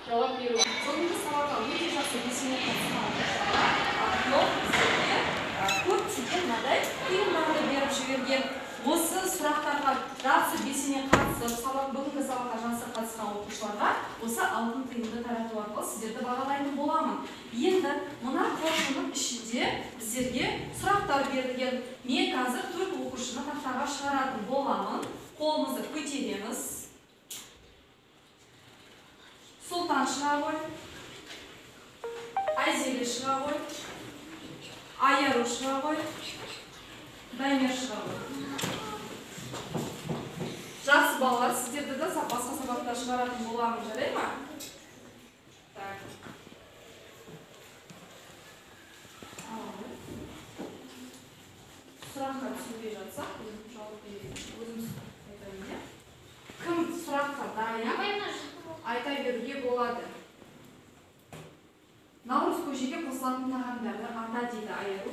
жауап беру. Бүгінгі сабаққа өте жақсы белсене қатысқан оқушыларға Ақжол сіздерге көптеген мынадай тиындарды беріп жіберген. Осы сұрақтарға жақсы белсене қатысып, бүгінгі сабаққа жақсы қатысқан оқушыларға осы алтын тиынды тарату арқылы сіздерді бағалайтын боламын. Енді мына қоржынның ішінде біздерге сұрақтар берілген. Мен қазір 4 оқушыны тақтаға шығаратын боламын. Қолымызды көтереміз. Сұлтан шыға ғой, Айзере шыға ғой, Аяру шыға ғой, Дамир шыға ғой. Жақсы балалар, сіздерді де басқа сабақта шығаратын боламын, жарай ма? Так. Сұраққа түсінбей жатсақ, өзім жауап берейін, өзім айтайын, иә? Кім сұраққа дайын, айта беруге болады. Наурыз көжеге қосылатын тағамдарды ата дейді Айару.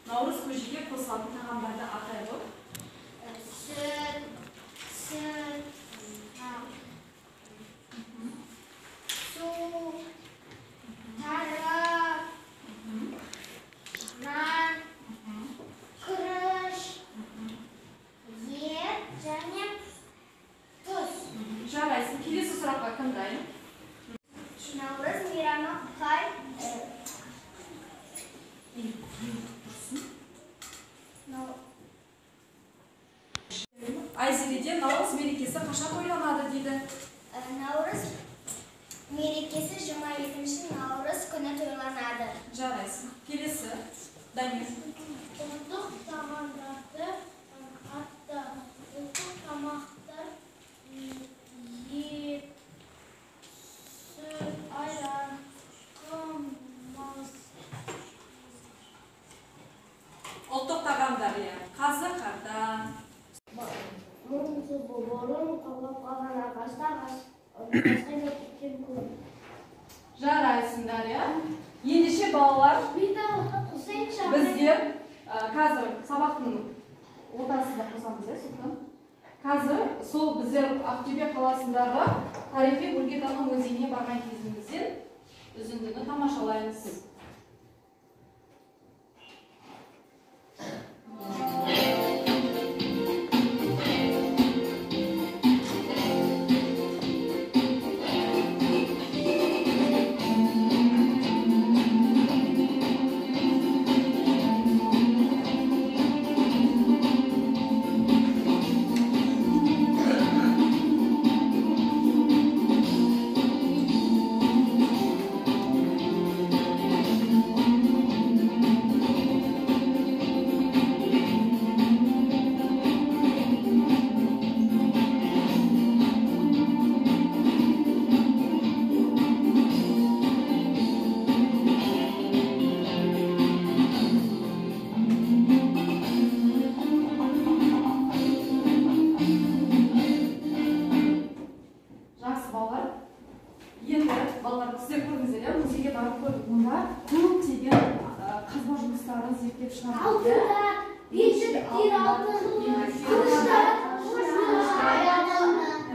Наурыз көжеге қосылатын тағамдарды атай ғой. Сүт, сүт, су, тары, нан, күріш, ет және тұз. Жарайсың. Келесі сұраққа кім дайын? Наурыз мейрамы қай Айзереде Наурыз мерекесі қашан тойланады дейді? Наурыз мерекесі 22 наурыз күні тойланады. Жарайсың. Келесі. Дамир. Ұлттық тағамдарды атта. Ұлттық тамақтар ет, сүт, айран, қымыз. Ұлттық тағамдар, иә. Қазы, қарта. Мың жыл бұрын құрып қалған ағаштар қасқайда кеткен көп. Жарайсыңдар, иә. Ендеше балалар, біздер қазір сабақтың ортасында қосамыз, иә, Сұлтан? Қазір сол біздер Ақтөбе қаласындағы тарихи өлкетану музейіне барған кезімізден үзіндіні тамашалаймыз.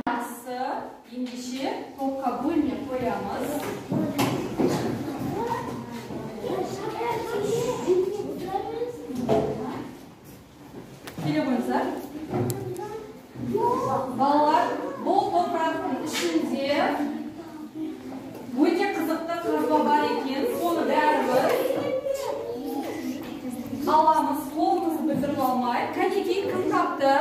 Жақсы, ендеше топқа бөлме қоямыз. Келе қойыңыздар. Балалар, бұл топырақтың ішінде өте қызықты қазба бар екен. Соны бәрібір аламыз, қолымызды бүлдіріп алмай. Кәнекей, кім тапты?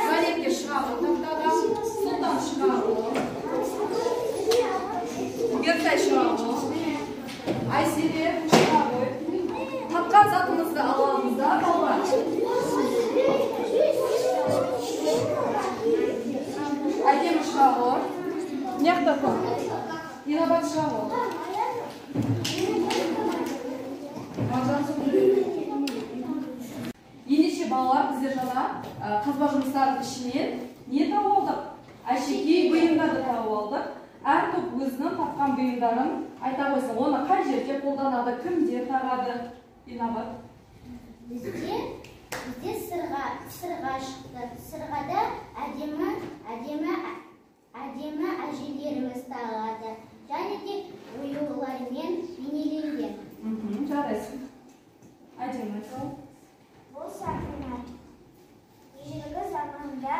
Мәлике шыға ғой тақтаға, Сұлтан шыға ғой, Бертай шыға ғой, Айзере шыға ғой. Тапқан затымызды аламыз да, балалар. Әдемі шыға ғой. Мына жақта тұр. Инабат шыға ғой. Ендеше балалар, біздер жаңа қазба жұмыстарының ішінен не тауып алдық? Әшекей бұйымдарды тауып алдық. Әр топ өзінің тапқан бұйымдарын айта қойсын. Оны қай жерде қолданады, кімдер тағады? Инабат. Бізде сырға шықты. Сырғада әдемі әдемі әдемі әжелеріміз тағады және де оюлармен бейнеленген. Жарайсың. Әдемі жауап. Бұл сақина. Ежелгі заманда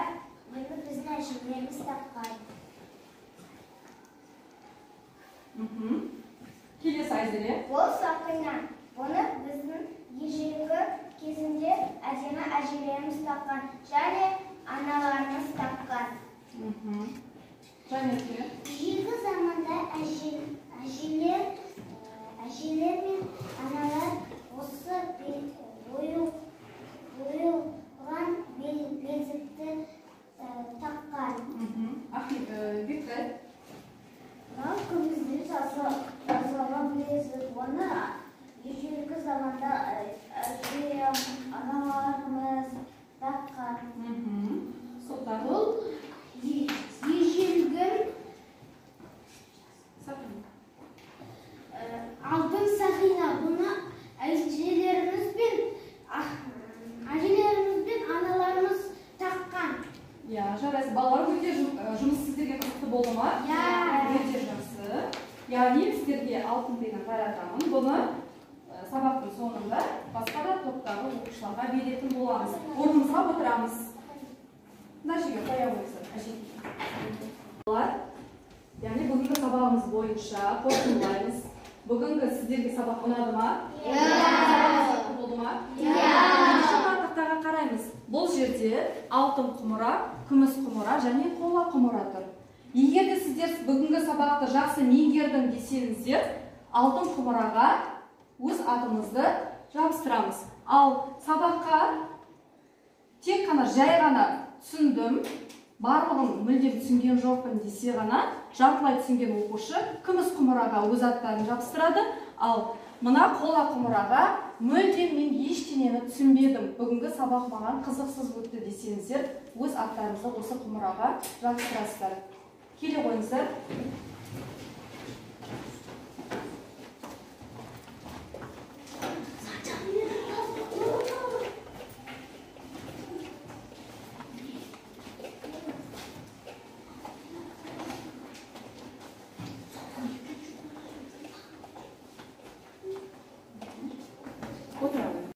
бұны біздің әжелеріміз таққан. Келесі, Айзере. Бұл сақина. Бұны біздің ежелгі кезінде әдемі әжелеріміз таққан және аналарымыз таққан. Жанерке. Ежелгі заманда әжелер әжелер мен аналар осы оюлған білезікті таққан. Ахмет, Бектай. Мынау күмістен жасалған білезік. Оны ежелгі заманда әже аналарымыз таққан. Сұлтан. Бұл ежелгі Сақина. алтын сақина. Бұны әжелеріміз пен әжелеріміз пен аналарымыз таққан. Иә, жарайсыз. Балалар, өте жұмыс сіздерге қызықты болды ма? Иә. Өте жақсы. Яғни сіздерге алтын тиынын таратамын. Бұны сабақтың соңында басқа да топтағы оқушыларға беретін боламыз. Орнымызға отырамыз. Мына жерге қоя қойыңыздар, әжеке. Балалар, яғни бүгінгі сабағымыз бойынша қорытындылаймыз. Бүгінгі сіздерге сабақ ұнады ма? Иә. Сабақ болды ма? Иә. Ендеше мына тақтаға қараймыз. Бұл жерде алтын құмыра, күміс құмыра және қола құмыра тұр. Егер де сіздер бүгінгі сабақты жақсы меңгердім десеңіздер, алтын құмыраға өз атымызды жабыстырамыз. Ал сабаққа тек қана жай ғана түсіндім, барлығын мүлдем түсінген жоқпын десе ғана, жартылай түсінген оқушы күміс құмыраға өз аттарын жабыстырады. Ал мына қола құмыраға мүлдем мен ештеңені түсінбедім, бүгінгі сабақ маған қызықсыз өтті десеңіздер, өз аттарыңызды осы құмыраға жабыстырасыздар. Келе қойыңыздар.